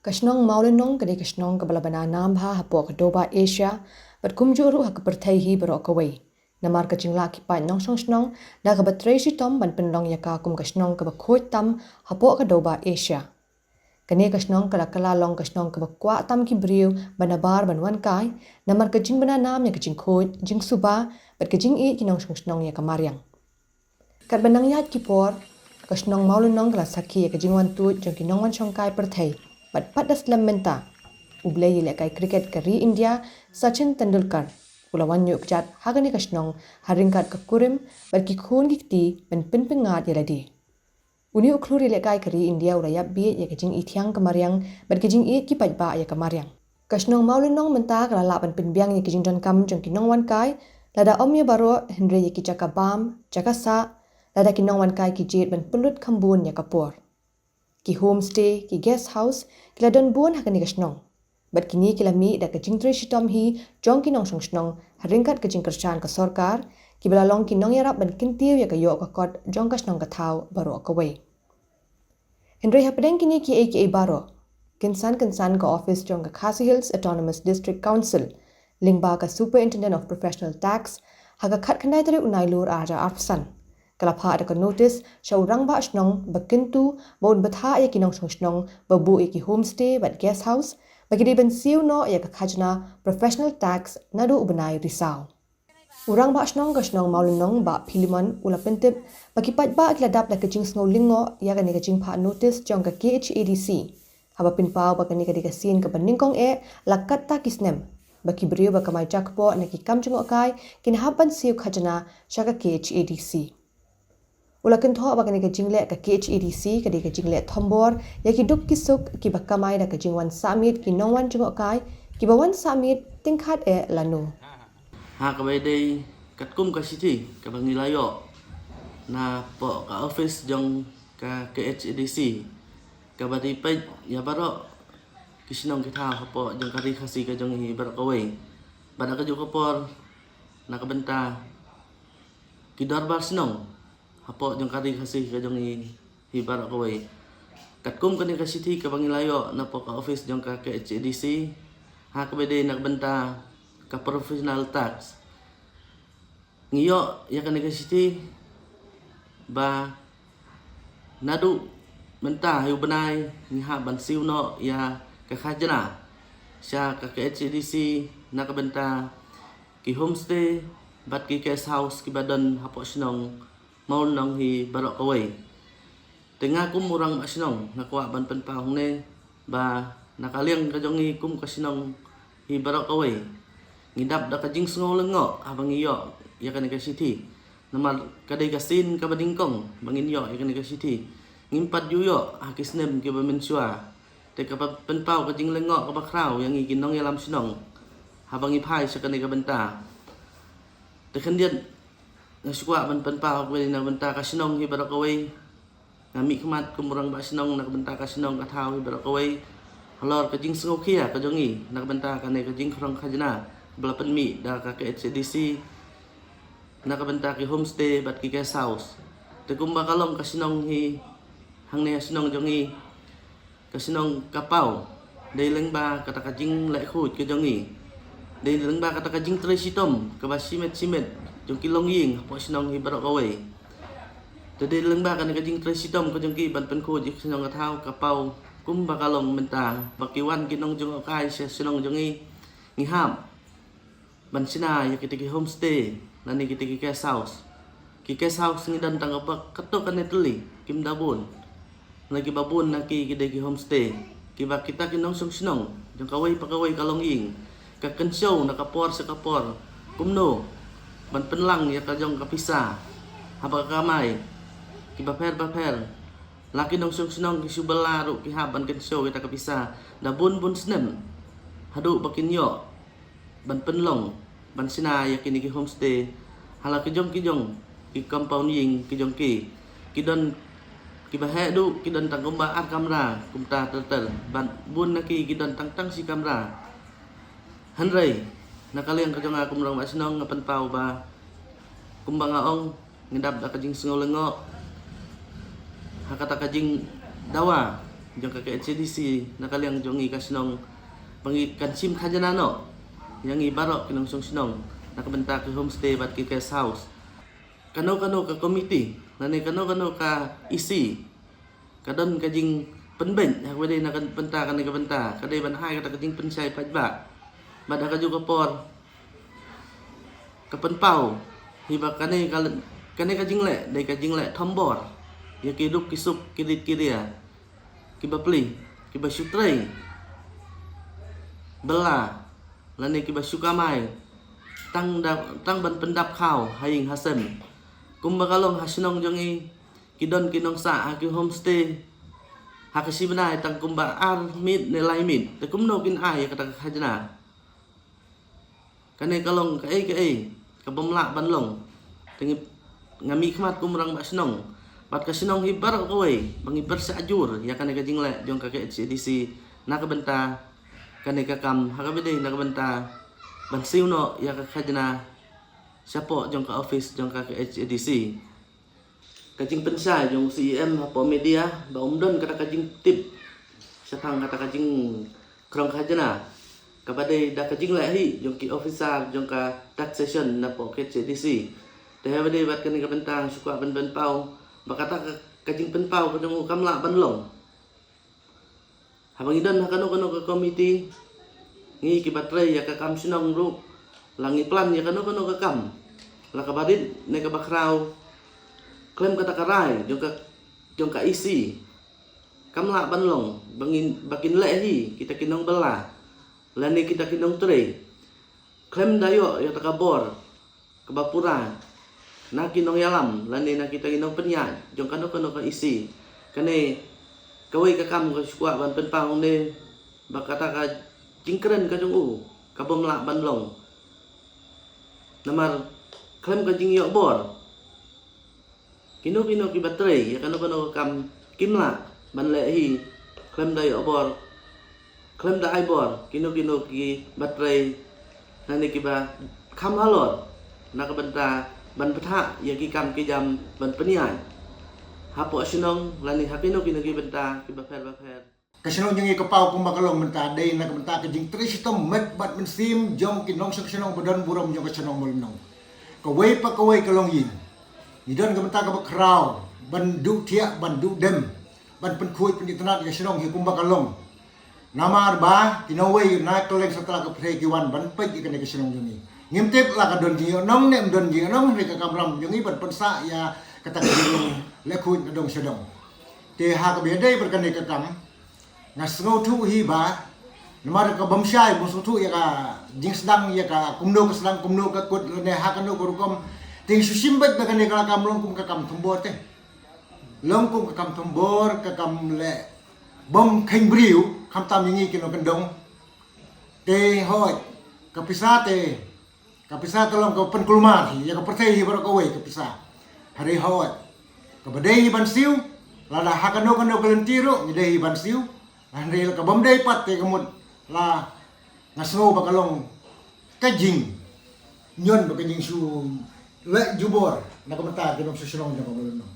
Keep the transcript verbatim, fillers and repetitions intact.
Ka shnong Mawlynnong ka dei ka shnong kaba la bna nam bha hapoh ka dewbah Asia bad kumjuh ruh ha ka pyrthei hi baroh kawei, namar ka jinglah ki paid nongshong shnong da kaba trei shitom ban pynlong ïa ka kum ka shnong kaba khuid tam hapoh ka dewbah Asia. Kane ka shnong ka la kylla long ka shnong kaba kwah tam ki briew ba nabar ban wan kai, namar ka jingbna nam ïa ka jingkhuid, jingsuba bad ka jingïeit ki nongshong shnong ïa ka mariang. Katba nang ïaid ki por, ka shnong Mawlynnong ka la sakhi ïa ka jingwan tuid jong ki nongwan shongkai pyrthei bad pat da slem mynta, u blei ïalehkai cricket ka ri India, Sachin Tendulkar, u la wan ïuh kjat ha kane ka shnong ha ryngkat ka kurim bad ki khun ki kti ban pynpyngngad ïa lade. Une u khlur ïalehkai ka ri India u la ïap bieit ïa ka jingithiang ka mariang bad ka jingïeit ki paidbah ïa ka mariang. Ka shnong Mawlynnong mynta ka la lah ban pynbiang ïa ka jingdonkam jong ki nongwan kai, lada ym ïa baroh hynrei ïa ki jaka bam, jaka sah, lada ki nongwan kai ki jied ban pynlut kham bun ïa ka por. Ki homestay, ki guest house ki la don bun ha kane ka shnong. Bad kine ki la mih da ka jingtrei shitom hi jong ki nongshong shnong ha ryngkat ka jingkyrshan ka sorkar, kiba la long ki nongïarap ban kyntiew ïa ka ïoh ka kot jong ka shnong ka thaw baroh kawei. Hynrei hapdeng kine kiei kiei baroh, kynsan kynsan ka office jong ka Khasi Hills Autonomous District Council, lyngba ka Superintendent of Professional Tax, ha ka khatkhyndai tarik u Nailur arhajar arphew san, ka la phah da ka notice sha u rangbah shnong ba kyntu ba un bthah ïa ki nongshong shnong ba buh ïa ki homestay bad guest house ba ki dei ban siew noh ïa ka khajna professional tax naduh u bnai Risaw. U rangbah shnong ka shnong Mawlynnong, Bah Philemon, u la pyntip ba ki paidbah ki la dap da ka jingsngew lyngngoh ïa kane ka jingphah notice jong ka K H A D C, haba pynpaw ba kane ka dei ka sien kaba nyngkong eh la katta ki snem ba ki briew ba kamai jakpoh na ki kam jngohkai kin hap ban siew khajna sha ka K H A D C. U la kynthoh ba kane ka jingleh ka K H A D C ka dei ka jingleh thombor ïa ki duk ki suk kiba kamai da ka jingwan sahmiet ki nongwan jngohkai kiba wan sahmiet tyngkhat eh lano. Ha kaba dei katkum ka shithi kaba ngi la ïoh napoh ka office jong ka K H A D C, kaba dei peit ïa baroh ki shnong ki thaw hapoh jong ka ri Khasi ka jong ngi baroh kawei. Bad ha kajuh ka por na ka bynta ki dorbar shnong hapoh jong ka ri Khasi ka jong ngi hi baroh kawei. Katkum kane ka shithi kaba ngi la ïoh napoh ka office jong ka K H A D C, ha kaba dei na ka bynta ka professional tax, ngi ïoh ïa kane ka shithi ba naduh mynta ha u bnai ngi hap ban siew noh ïa ka khajna sha ka K H A D C na ka bynta ki homestay bad ki guest house kiba don hapoh shnong Mawlynnong hi baroh kawei. Te nga kum u rangbah shnong nga kwah ban pynpaw hangne ba na ka liang ka jong ngi kum ka shnong hi baroh kawei, ngi dap da ka jingsngew lyngngoh haba ngi ïoh ïa kane ka shithi. Namar ka dei ka sien kaba nyngkong ba ngin ïoh ïa kane ka shithi. Ngim pat ju ïoh ha ki snem kiba mynshuwa. Te kaba pynpaw ka jinglyngngoh kaba khraw ïa ngi ki nongïalam shnong haba ngi phai sha kane ka bynta. Te khyndiat nga shu kwah ban pynpaw kaba dei na ka bynta ka shnong hi baroh kawei. Nga mih khmat kum u rangbah shnong na ka bynta ka shnong ka thaw hi baroh kawei halor ka jingsngewkhia ka jong ngi na ka bynta kane ka jingkhrong khajna ba la pynmih da ka K H A D C na ka bynta ki homestay bad ki guest house. Te kumba ka long ka shnong hi hangne ha shnong jong ngi, ka shnong ka paw dei lyngba kata ka jingleh khuid ka jong ngi, dei lyngba kata ka jingtrei shitom kaba shimet shimet jong ki longïing hapoh shnong hi baroh kawei. Te dei lyngba kane ka jingtrei shitom ka jong ki ban pynkhuid ïa ka shnong ka thaw ka paw kumba ka long mynta ba ki wan ki nongjngohkai sha shnong jong ngi, ngi hap ban shna ïa kita ki homestay lane kita ki guest house. Ki guest house ngi don tang kaba katto katne tylli, kim da bun. Lane kiba bun na ki ki dei ki homestay kiba kita ki nongshong shnong jong kawei pa kawei ka longïing ka kynshew na ka por sha ka por kumno ban pynlang ïa ka jong ka pisa haba ka kamai kiba pher ba pher. La ki nongshong shnong ki shu bylla ruh ki hap ban kynshew ïa ka pisa da bun bun snem haduh ba kin ïoh ban pynlong ban shna ïa kine ki homestay ha la ki jong ki jong ki compound ïing ki jong ki. Ki don kiba heh duh ki don tang kumba ar kamra kumta ter ter, bad bun na ki ki don tang tang shi kamra. Hynrei na ka liang ka jong nga kum u rangbah shnong nga pynpaw ba kumba nga ong, ngi dap da ka jingsngew lyngngoh ha kata ka jingdawa jong ka K H A D C na ka liang jong ngi ka shnong, ba ngi kan shim khajna noh ïa ngi baroh ki nongshong shnong na ka bynta ki homestay bad ki guest house. Kano kano ka komiti lane kano kano ka E C ka don ka jingpynbeit ha kaba dei na ka bynta kane ka bynta, ka dei ban ai kata ka jingpynshai paidbah. Bad ha kajuh ka por ka pynpaw hi ba kane ka, kane ka jingleh dei ka jingleh thombor ïa ki duk ki suk, ki rit ki ria, ki bapli, ki ba shu trei bylla lane ki ba shu kamai tang da, tang ban pyndap khaw ha ïing ha sem. Kumba ka long ha shnong jong ngi, ki don ki nongsah ha ki homestay ha ka shi bnai tang kumba ar miet ne lai miet, te kumno kin ai ïa kata ka khajna? Kane ka long kaei kaei ka bym lah ban long. Te ngi, nga mih khmat kum u rangbah shnong bad ka shnong hi baroh kawei ba ngi pyrshah jur ïa kane ka jingleh jong ka K H A D C na ka bynta kane ka kam ha kaba dei na ka bynta ban siew noh ïa ka khajna shapoh jong ka office jong ka K H A D C. Ka jingpynshai jong u C E M hapoh media ba um don kata ka jingtip shaphang kata ka jingkhrong khajna kaba dei da ka jingleh hi jong ki officer jong ka taxation napoh K H A D C. Te ha ba dei bad kane ka bynta shu kwah ban pynpaw ba kata ka, ka jingpynpaw ka jong u kam lah ban long. Haba ngi don ha kano kano ka komiti, ngi ki ba trei ïa ka kam shnong ruh, la ngi plan ïa kano kano ka kam, la kaba rit ne kaba khraw, khlem kata ka rai jong ka, jong ka E C, kam lah ban long ba ngin, ba kin leh hi kita ki nongbylla lane kita ki nongtrei. Khlem da ïoh ïa kata ka bor kaba pura na ki nongïalam lane na kita ki nongpynïaid jong kano kano ka E C. Kane kawei ka kam ka shu kwah ban pynpaw ne ba kata ka jingkren ka jong u ka bym lah ban long. Namar khlem ka jingïoh bor, kino kino ki ba trei ïa kano kano ka kam kim lah ban leh hi khlem da ïoh bor, khlem da ai bor. Kino kino ki ba trei lane ki ba kham halor na ka bynta ban pynthah ïa ki kam ki jam ban pynïaid hapoh shnong lane ha kino kino ki bynta ki ba pher ba pher. Ka shnong jong ngi ka paw kumba ka long mynta dei na ka bynta ka jingtrei shitom met bad mynsiem jong ki nongshong shnong ba don burom jong ka shnong Mawlynnong. Kawei pa kawei ka longïing, ngi don ka bynta kaba khraw ban duh thiah, ban duh dem, ban pynkhuid pynitynnad ïa ka shnong hi kumba ka long. Namar ba ki nongwei na kylleng satlak ka pyrthei ki wan ban peit ïa kane ka shnong jong ngi. Ngim tip la ka don jingïohnong ne ym don jingïohnong, hynrei ka kamram jong ngi ban pynsah ïa kata ka jinglong leh khuid na dong sha dong. Te ha kaba ïadei bad kane ka kam, nga sngewthuh hi ba namar ka bym shai, bym sngewthuh ïa ka jingsdang, ïa ka kumno ka sdang, kumno ka kut lane ha kano ka rukom. Te ngi shu shim beit ba kane ka kam long kum ka kam thombor te. Long kum ka kam thombor, ka kam leh bym kheiñ briew, khamtam ïa ngi ki nongkyndong. Te hooid, ka pisa te, ka pisa ka long ka pynkulmar hi ïa ka pyrthei hi baroh kawei ka pisa. Hynrei hooid, kaba dei hi ban siew, lada ha kano kano ka lynti ruh ngi dei hi ban siew. Hynrei la ka bym dei pat te ka mut la nga sngew ba ka long ka jingñion ba ka jingshu leh jubor na ka bynta ki nongshong shnong jong ka Mawlynnong.